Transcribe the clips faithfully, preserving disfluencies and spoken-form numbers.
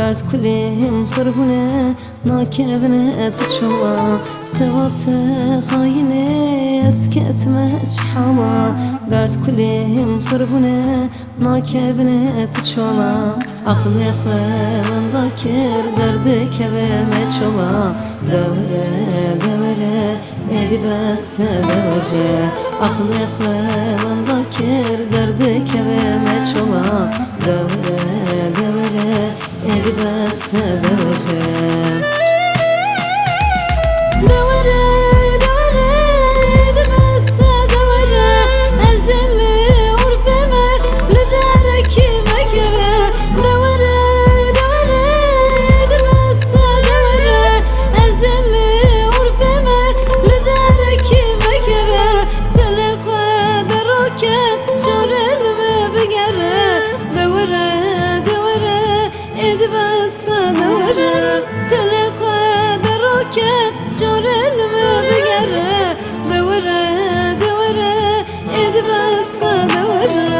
Derd kulêm pir bûne, nakevine tu çola. Sewa te xayinê, ez ketime çi hala. Derd kulêm pir bûne, nakevine tu çola. Aqilê xwe wenda kir, derdê keve me çola. Dewere, dewere, êdî bes e dewere. Aqilê xwe wenda kir, derdê keve me çola. Dewere, dewere, êdî bes e dewere. Dewere, dewere, êdî bes e dewere. Ez ê li urfê me, li derekî me kere. Dewere, dewere, êdî bes e dewere. Ez ê li urfê me, li derekî me kere. Dilê xwe deroke, çare li me bigere. Dewere, dewere, êdî bes e dewere. Dilê xwe deroke, çare li me bigere. Dewere, dewere, êdî bes e dewere.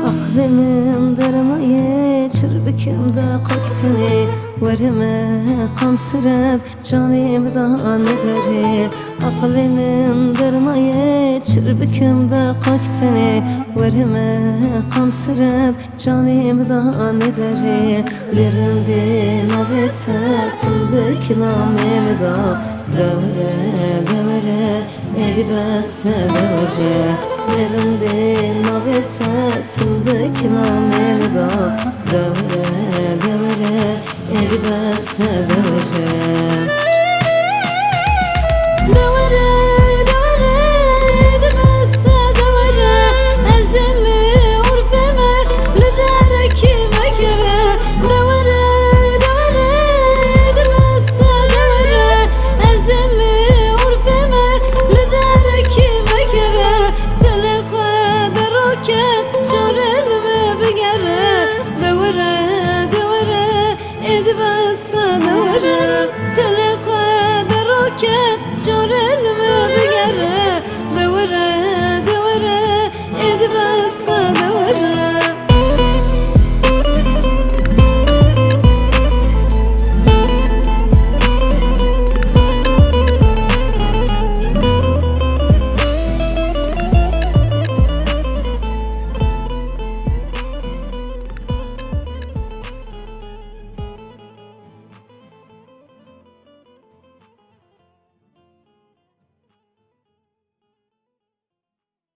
Aqilê min dernaye, çir bikim deqek tenê, were me qan siret, canê min da nederê. Aqilê min dernaye, çir bikim deqek tenê, were me qan siret, canê min da nederê. Lê rindê navê te tim di kilamê min da. Dewere, dewere, êdî bes e dewere. Lê rindê navê te tim di kilamê min da. Dewere, dewere, êdî bes e dewere.